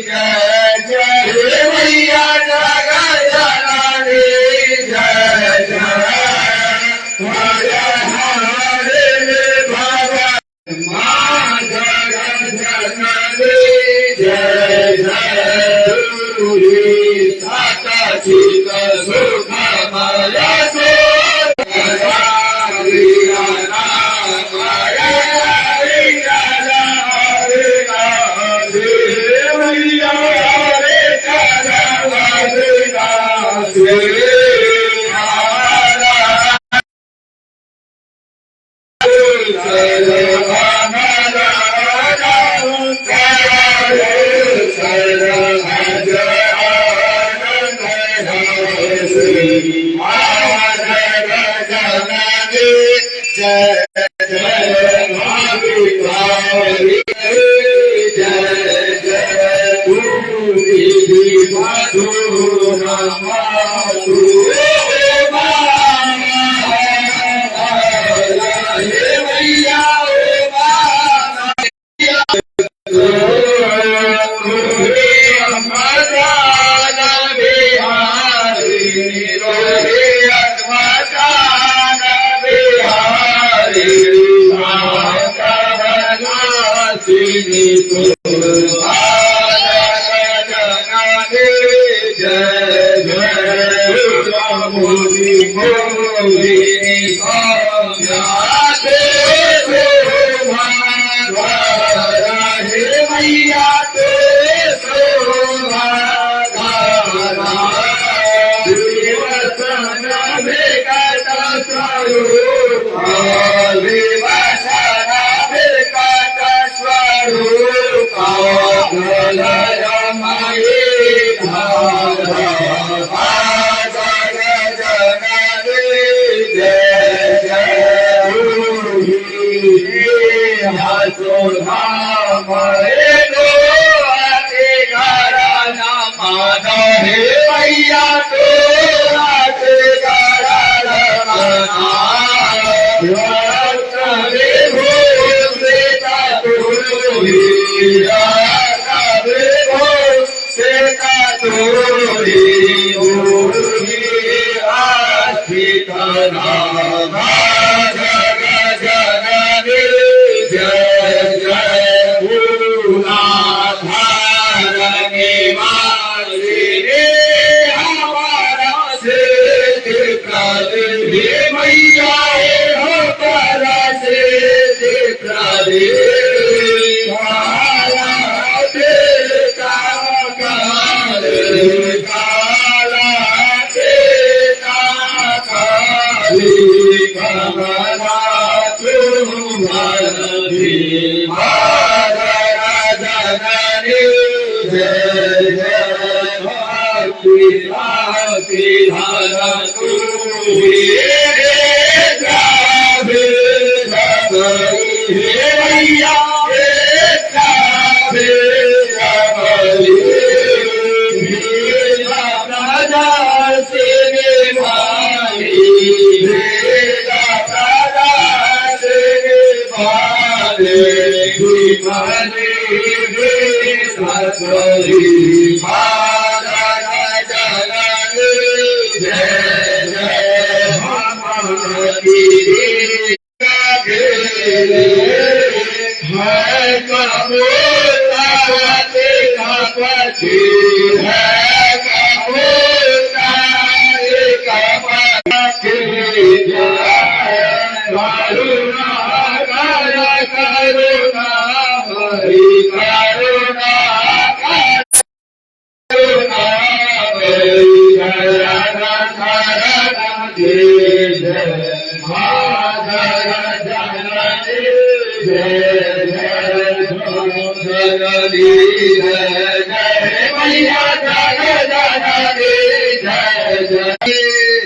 जय जय मैया जगत जननी जय जय हर हरे भव माँ जगत जननी जय जय सत चित सुखमय जय जय जय जय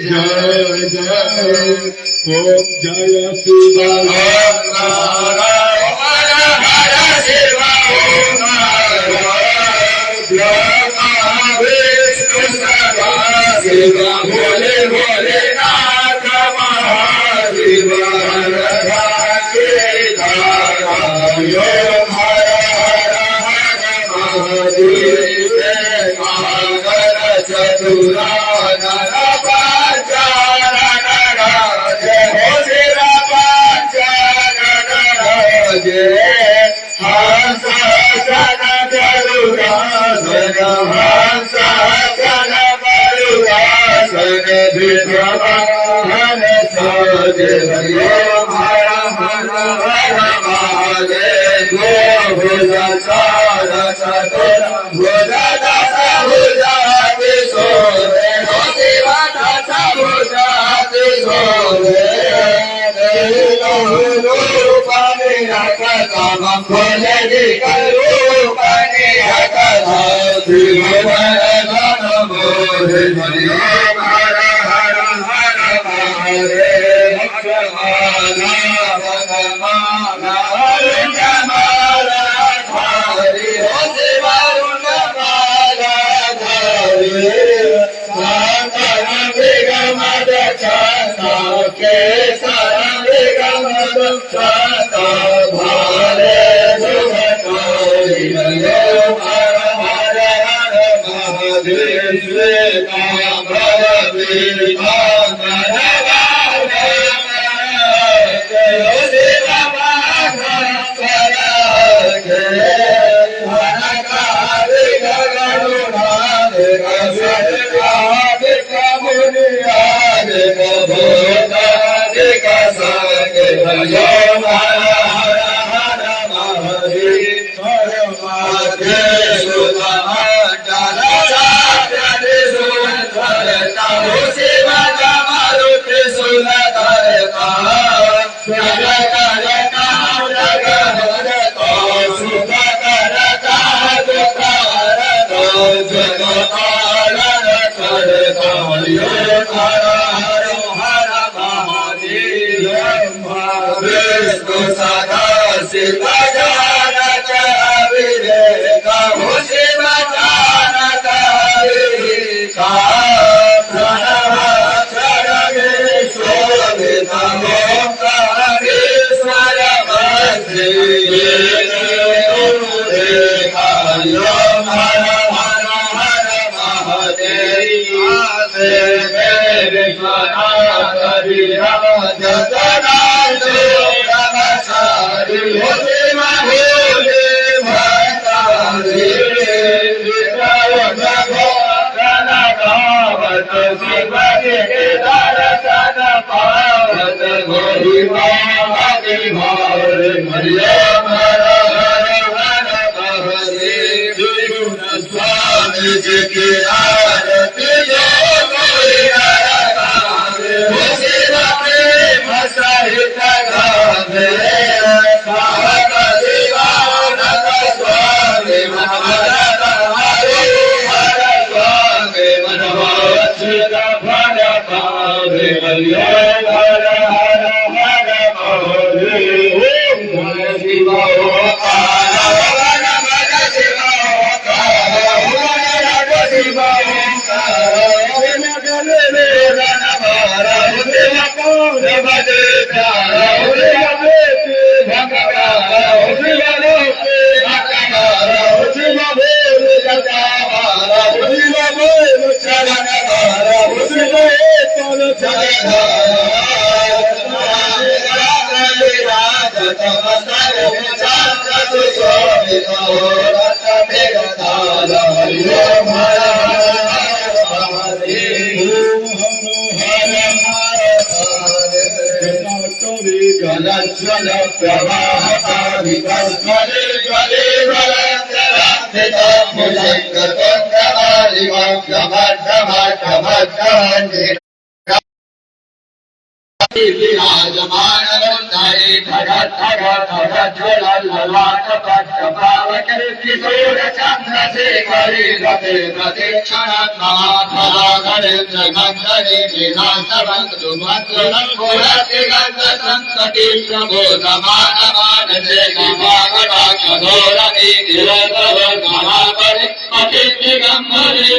जय जय ओम जय शिव शिव भोले भोलेनाथ महाशिव हर हर हर महादेव।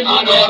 मनो।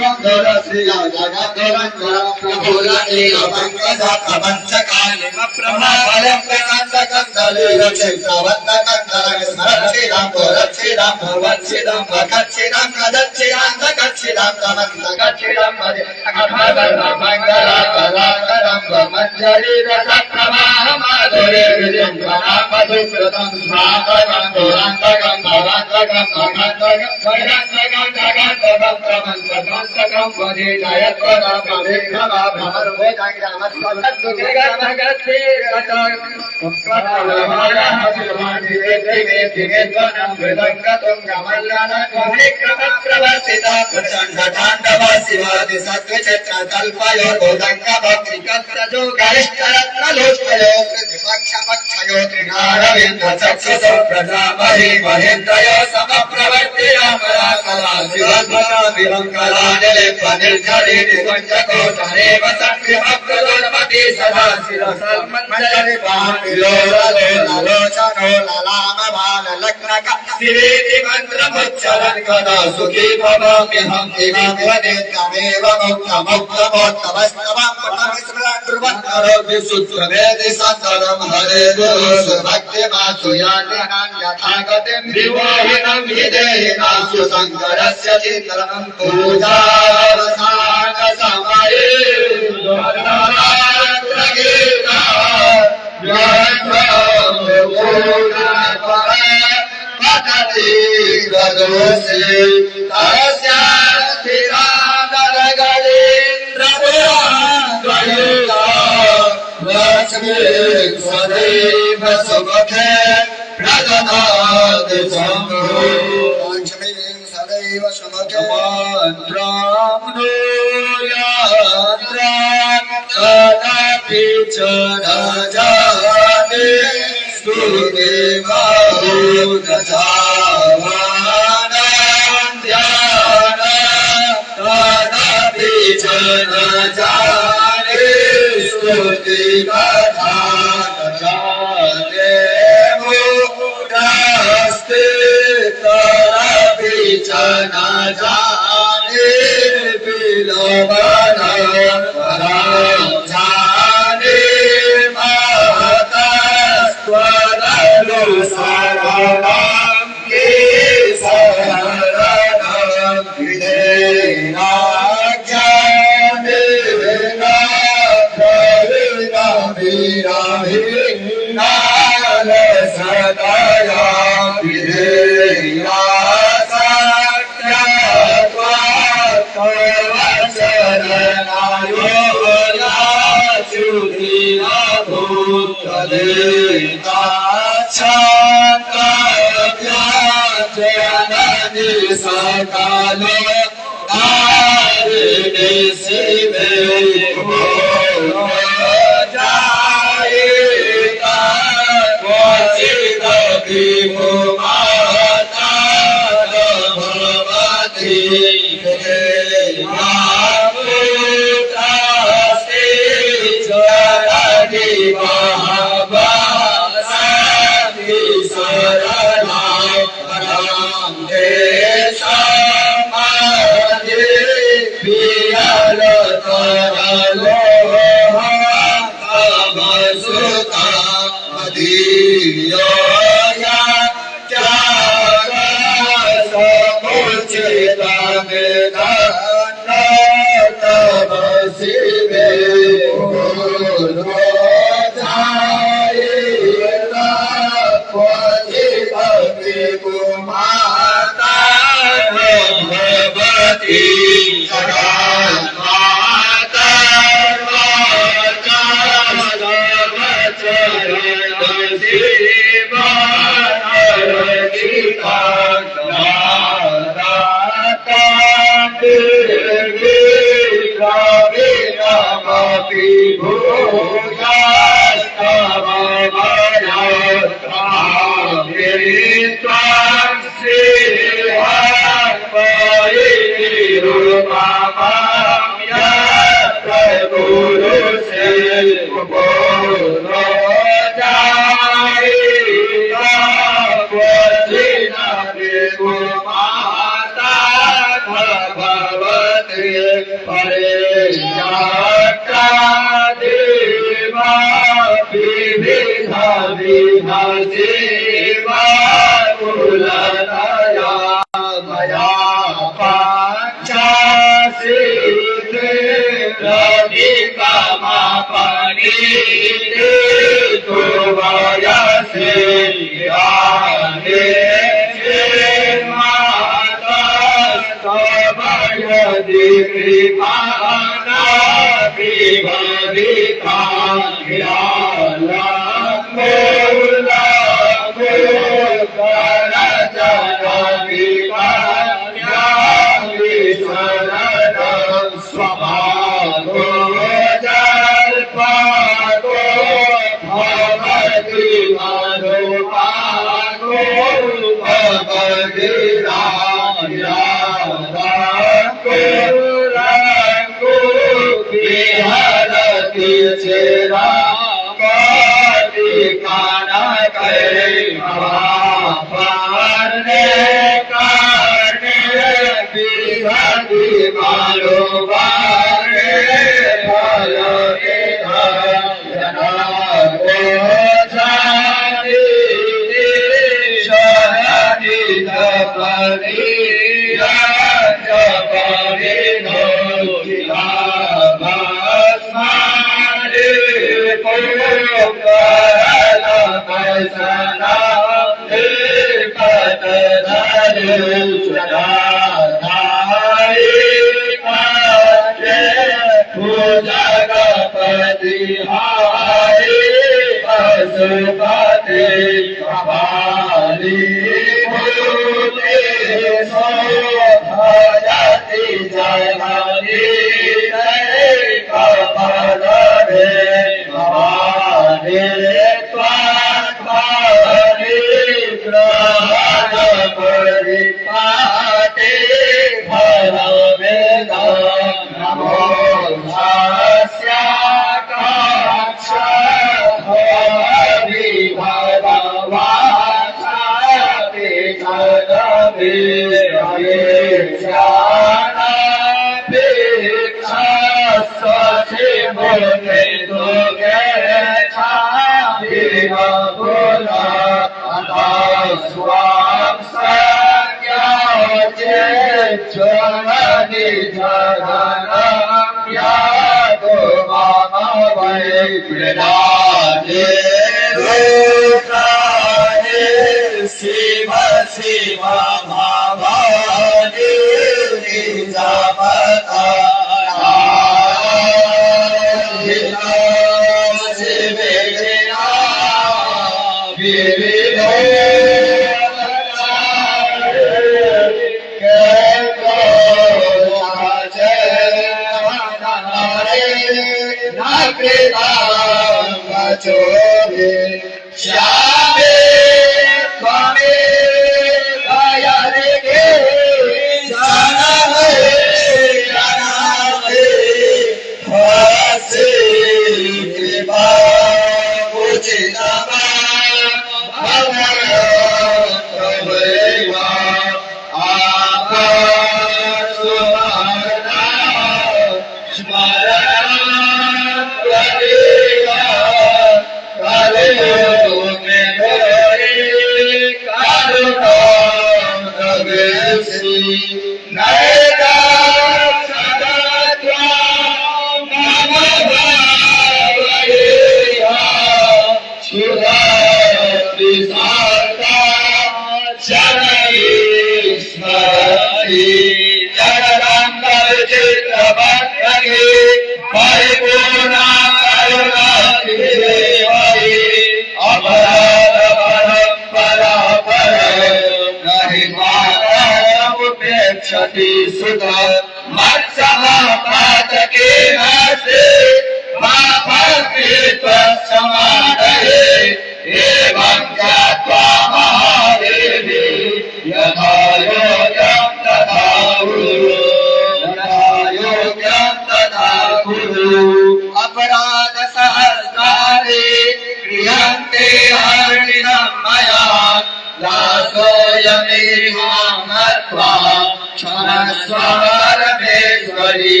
क्षमस्व परमेश्वरि।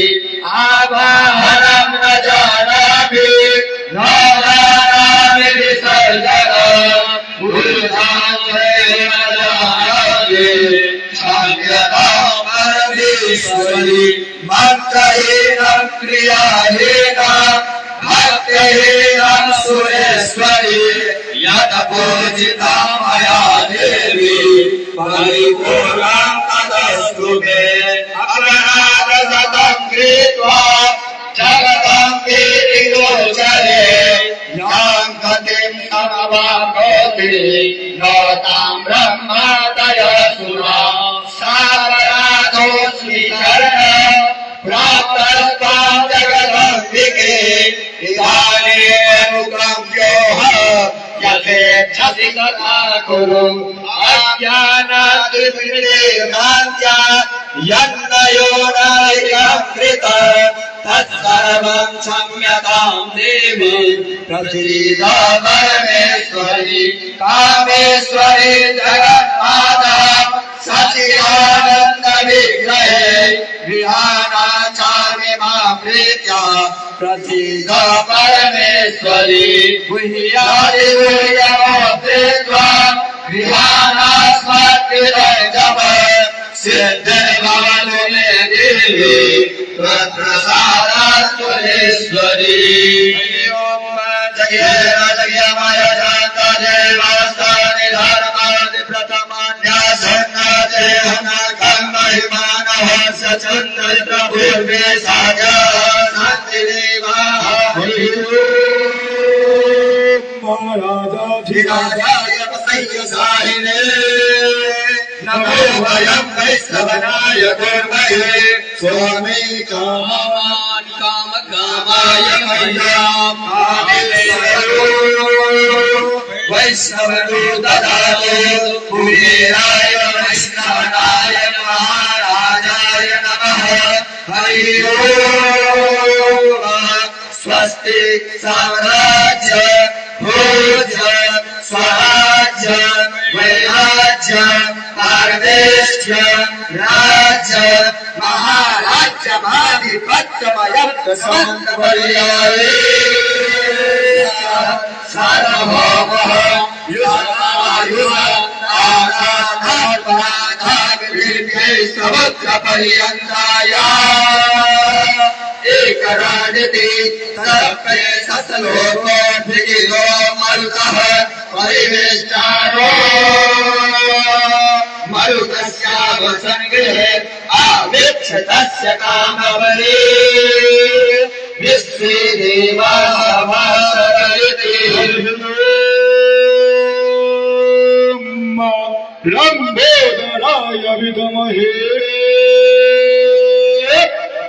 आवाहनं न जानामि न जानामि विसर्जनम् पूजां न जानामि क्षम्यतां परमेश्वरि। मन्त्रहीनं क्रियाहीनं भक्तिहीनं सुरेश्वरि यत् पूजिता मया देवी परिपूर्णं तदस्तु मे। अपराधशतं कृत्वा जगतं कीर्तिगोचरे यां गतिं समवाप्नोति न तां ब्रह्मादयसुरा। सापराधोऽस्मि शरणं प्राप्तस्त्वां जगदम्बिके इदानीमनुकम्प्योः यथेच्छसि तथा कुरु। अज्ञानादृष्टिर्भ्रान्त्या यन्नयो नायिकं कृत तत्सर्वं क्षम्यतां देवी प्रसीद परमेश्वरि। कामेश्वरि जगन्माता सचिदानन्द विग्रहे गृहाणाचार्य मां प्रीत्या प्रसीद परमेश्वरि। गुह्यादिगुह्यमोत्वा गृहाणास्मत्कृतं सिद्धिर्भवतु मे देवी त्वत्प्रसादात् सुरेश्वरी। ओम जय जय माया शान्ता देवास्तानि धर्मादि प्रथमान्यासन्नाते हनकं महिमानः सचन्द्र पूर्वे साजा सन्ति देवाः। महाराजाधिराजाय राजाय नमो वयं वैश्रवणाय कुर्महे स्वामी कामान् काम कामाय कामाय मह्यं कामेश्वरो वैष्णवनो ददातु। कुबेराय वैष्णवनाय महाराजाय नमः। हरि ओम। स्वस्ति साम्राज्य भोज स्वराज्य वैराज्य पारमेष्ठ्य राज्य महाराज्यमाधिपत्यमयं समन्तपर्याये सार्वभौमः समुद्रपर्यन्ताय एकराजति सर्पे ससलोकोऽभिगिरो मरुतः परिवेष्टारो मरुतस्यावसन् गृहे आवीक्ष तस्य कामबले विश्वे देवाः भासरयति। लंबोदराय विद्महे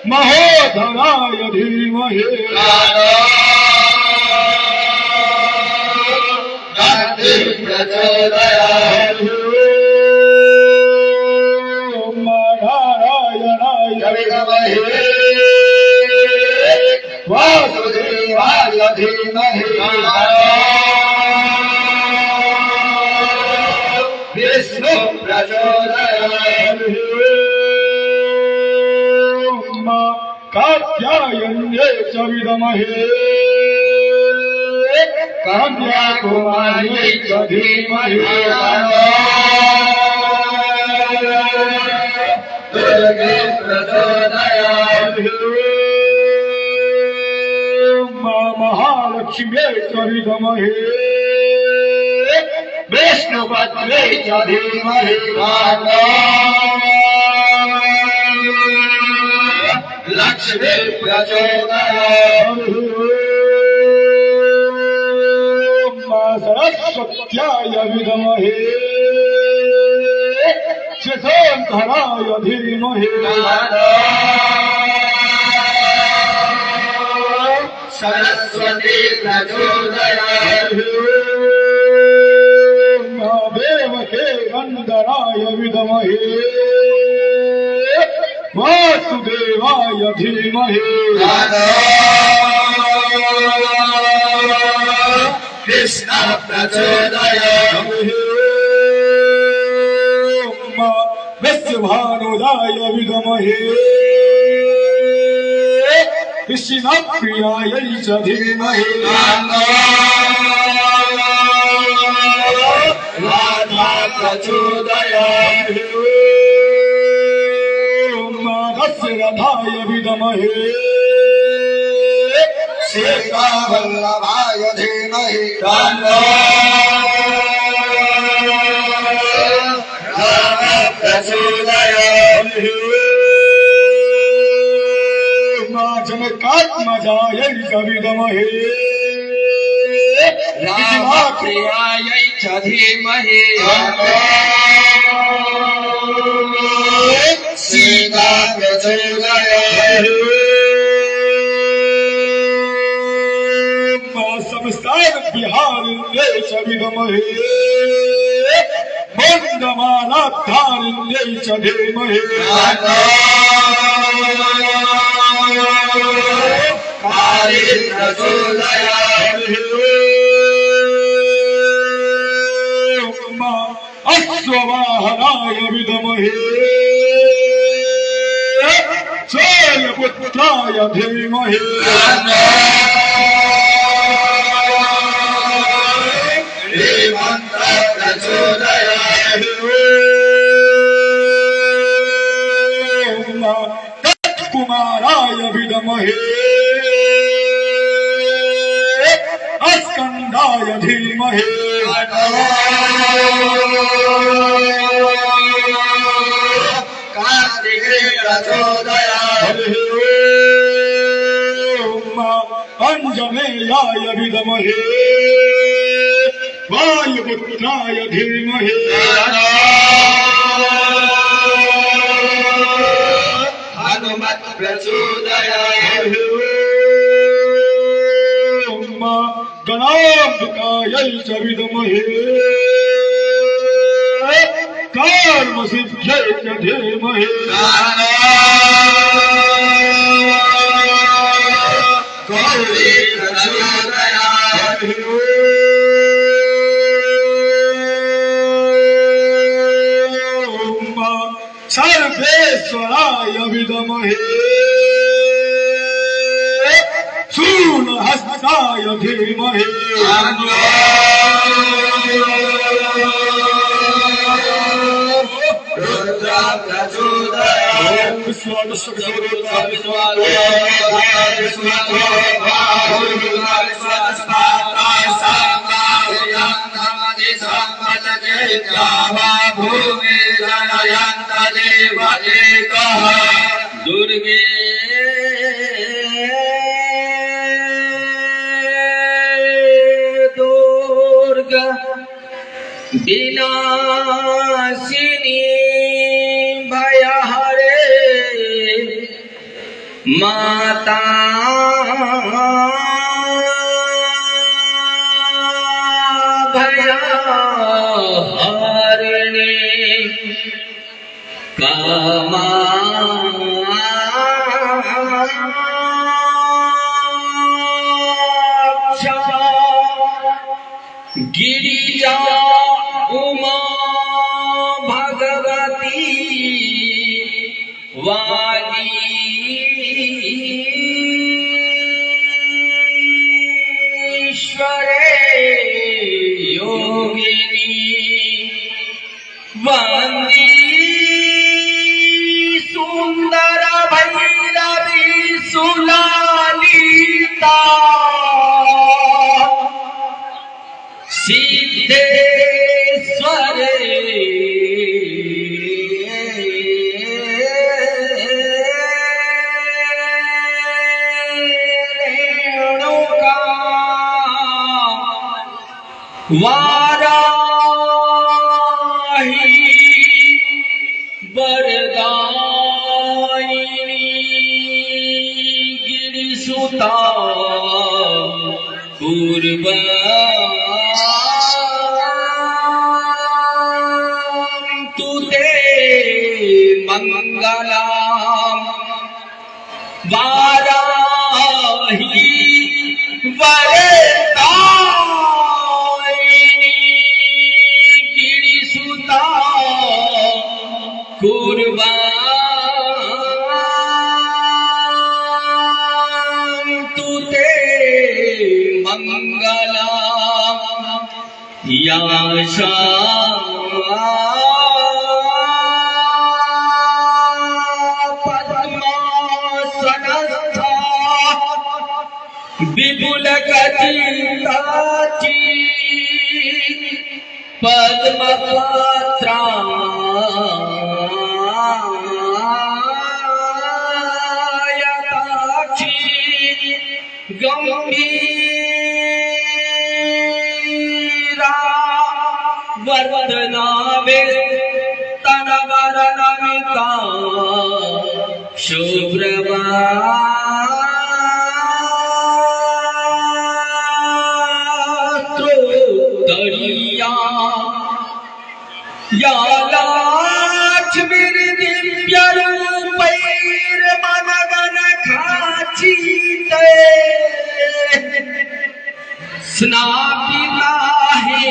महोदराय धीमहि प्रचोदयात्। ॐ नारायणाय विद्महे वासुदेवाय धीमहि विष्णु प्रचोदयात्। ॐ कात्यायन्ये च विद्महे कन्याकुमार्यै च धीमहि दुर्गे प्रचोदयात्। ॐ महालक्ष्म्यै च विद्महे विष्णुपत्न्यै च धीमहि लक्ष्मी प्रचोदयात्। ॐ सरस्वत्याय विद्महे शशाङ्कराय धीमहि सरस्वती प्रचोदयात्। ॐ देवके नन्दनाय विद्महे वासुदेवाय धीमहि कृष्ण प्रचोदयात्। ॐ वृषभानुजाय विद्महे कृष्णप्रियायै च धीमहि। राधा प्रचोदयात्। ॐ दशरथाय विद्महे सीतावल्लभाय धीमहि तन्नो रामः प्रचोदयात्। जनकात्मजायै च विद्महे रामप्रियायै च धीमहि तन्नो सीता प्रचोदयात्। संस्थान बिहारिण्यै च विद्महे मुण्डमालाधारिण्यै च धीमहि। तन्नो काली प्रचोदयात्। अश्ववाहनाय विद्महे शैलपुत्राय धीमहि। तन्नो हेमन्तः प्रचोदयात्। कुमाराय विद्महे स्कन्दाय धीमहि। कार्तिके प्रचोदयात्। हरिः ॐ अञ्जनेयाय विद्महे वायुपुत्राय धीमहि। हनुमत् प्रचोदयात्। हरिः ॐ गणाम्बिकायै च विद्महे कर्मसिद्ध्यै च धीमहि। गौरी प्रचोदयात्। हरिः ॐ सर्वेश्वराय विद्महे शूलहस्ताय धीमहि। रुद्र प्रचोदयात्। दुर्गे दुर्ग विनाशिनी भयहरे माता भयहरिणी कामाक्षा गिरिजा उमा भगवती वागीश्वरे योगिनी वन्दी सुन्दर भैरवी सुलालिता सिद्धेश्वरे रेणुका वाराही वरदायिनी गिरिसुता कुर्वन्तु ते मङ्गलाम् वाराही वरदायिनी गिरिसुता। कुर्वन्तु ते मंगला या पद्मासनस्था विपुल कचिताची पद्मपत्रा यताक्षी गंभीरा वर्धनाभे तनवरनमिता शुभ्रमात्रोदरिया या लक्ष्मीर्दिव्यरूपैर्मनगन खाचिते स्नापिता है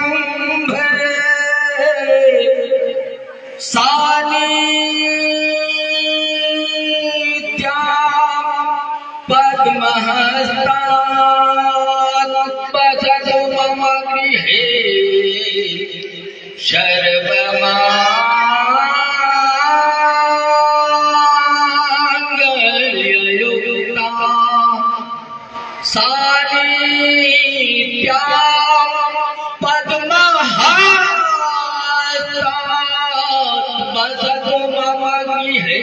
कुंभ सानिध्या पद्महस्तात् वसतु मम गृहे सर्वमाङ्गल्ययुक्ता सानिध्या पद्महस्तात् वसतु मम गृहे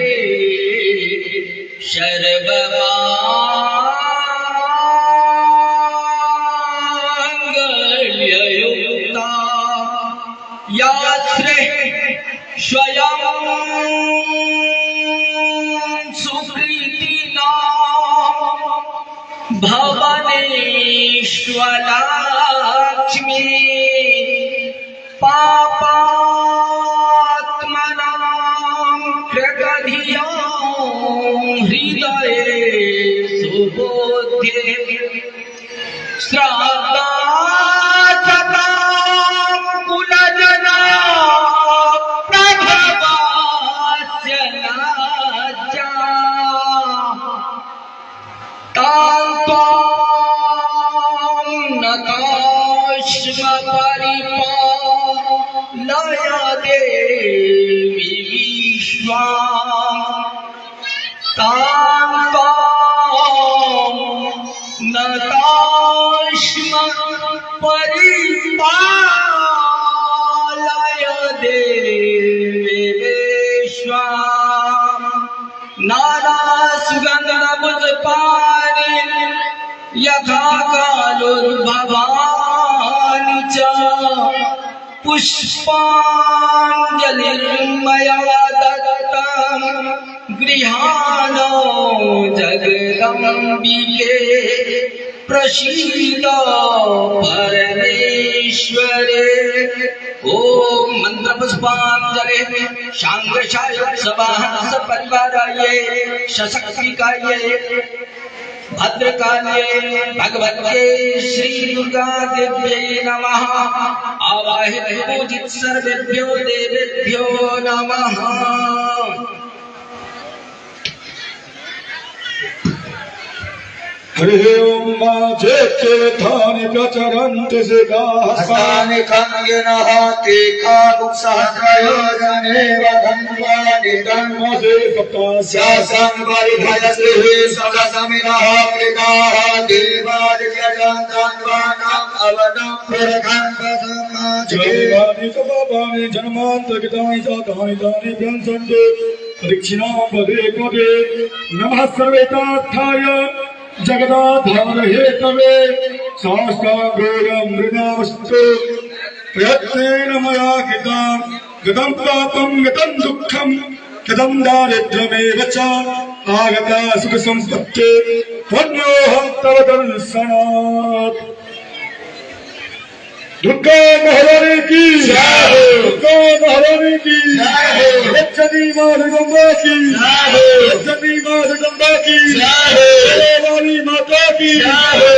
सर्वमाङ्गल्ययुक्ता या स्वयं सुकृतिना भवनेश्वलक्ष्मी पापात्मनां कृगधियां हृदये सुबोध्ये श्राद्धा सतां कुलजना प्रभवास्य लज्जा तां त्वां नताश्म परिपालय देवी विश्वाम् तां त्वां नताश्म परिपालय देवी विश्वाम् नानासुगन्धपुष्पाणि यथा कालोद्भवानि च पुष्पाञ्जलिर्मया दत्तं गृहाणो जगदम्बिके प्रसीद परमेश्वरे। ॐ मन्त्रपुष्पाञ्जलिः शाङ्गशाय सवाहन सपरिवाराय सशक्तिकाय भद्रकाल्ये भगवत्यै श्री दुर्गा देव्यै नमः। आवाहित पूजित सर्वेभ्यो देवेभ्यो नमः। हरिः ॐ मा चेत्थानि प्रचरन्ति शिखाः हस्तानि खङ्गिनः तीखाकुसहस्रयोजनेव धन्वानि तन्मसे सप्तास्यासन् शासन् परिभयश्रीः सदसमिनः मृगाः देवादिव्यजान्तान्वानाम् अवनं प्ररखन्वसमाजे जन्मानि च पापानि जन्मान्तकृतानि च तानि तानि व्यंसन्ति दक्षिणां पदे पदे। नमः सर्वेतार्थाय जगदाधारहेतवे साष्टाङ्गोरमृणास्तु प्रयत्नेन मया कृतं गतं पापं गतं दुःखं गतं दारिद्र्यमेव च आगता सुखसम्पत्ते धन्योऽहं तव दर्शनात्। दुर्गा महारानी की जय हो। दुर्गा महारानी की जय हो। रजनी माँ जगदम्बा की जय हो। रजनी माँ जगदम्बा की जय हो। वाली माता की जय हो।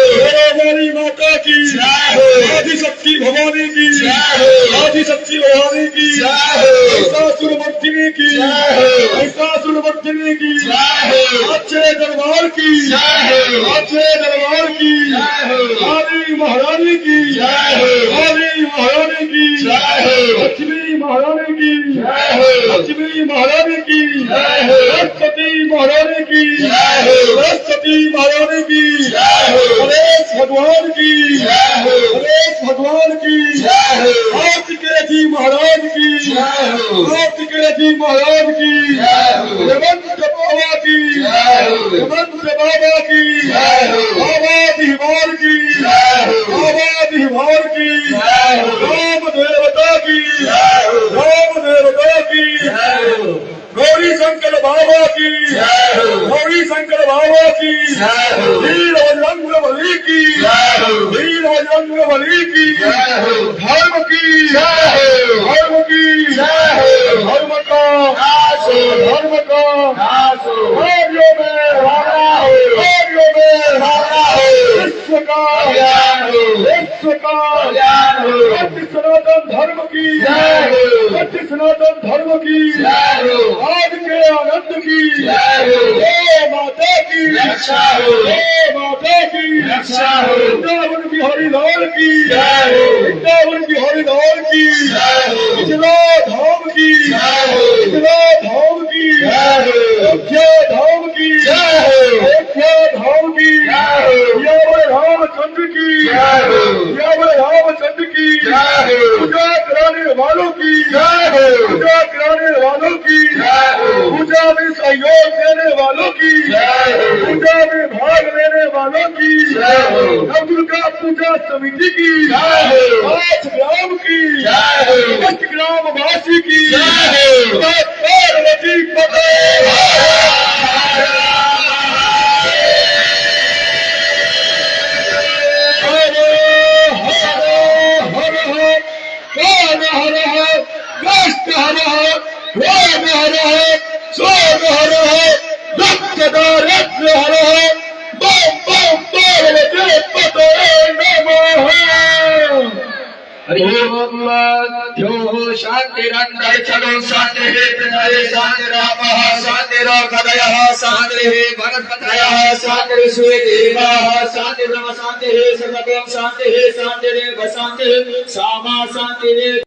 वाली माता की जय हो। आदि शक्ति भवानी की जय हो। आदि शक्ति भवानी की जय हो। महिषासुर मर्दिनी की जय हो। महिषासुर मर्दिनी की जय हो। अच्छे दरबार की जय हो। अच्छे दरबार की जय हो। काली महारानी की जय हो। काली महारानी की जय हो। लक्ष्मी महारानी की जय हो। लक्ष्मी महारानी की जय हो। सरस्वती महारानी की जय हो। सरस्वती महारानी की जय हो। गणेश भगवान की जय हो। गणेश भगवान की जय हो। कार्तिकेय जी महाराज की जय हो। कार्तिकेय जी महाराज की जय हो। हेमंत बाबा की जय हो। हेमंत बाबा की जय हो। बाबा दीवार की जय हो। बाबा दीवार की जय हो। राम देवता की जय हो। राम देवता की जय हो। गौरी शंकर बाबा की जय हो। गौरी शंकर बाबा की जय हो। वीर बजरंग बली की जय हो। वीर बजरंग बली की जय हो। धर्म की जय हो। धर्म की जय हो। धर्म का नाश हो। धर्म का नाश हो। कार्यों में राणा हो। कार्यों में राणा हो। विश्व का कल्याण हो। विश्व का कल्याण हो। सत्य सनातन धर्म की जय हो। सत्य सनातन धर्म की जय हो। आज के आनंद की जय हो। जय माता की रक्षा हो। जय माता की रक्षा हो। वृंदावन बिहारी लाल की जय हो। वृंदावन बिहारी लाल की जय हो। पिछला धाम की जय हो। पिछला धाम की जय हो। अयोध्या धाम की जय हो। अयोध्या धाम की जय हो। यावर रामचंद्र की जय हो। यावर रामचंद्र की जय हो। पूजा कराने वालों की जय हो। पूजा कराने वालों की जय हो। पूजा में सहयोग देने वालों की जय हो। पूजा में भाग लेने वालों की जय हो। नवदुर्गा पूजा समिति की जय हो। 5 ग्राम की जय हो। 5 ग्राम वासी की जय हो। पार्वती पते हर हर हर हर राम हर हर कृष्ण हर हर राम हर हर सोम हर हर दत्त दारिद्र हर हर बम बम पार्वती पते नमः। हरि ओम। द्योः शान्तिरन्तरिक्षगुं शान्तिः पृथिवी शान्तिरापः शान्तिरोषधयः शान्तिः वनस्पतयः शान्तिर्विश्वे देवाः शान्तिर्ब्रह्म शान्तिः सर्वं शान्तिः शान्तिरेव शान्तिः सामा शान्तिरेव।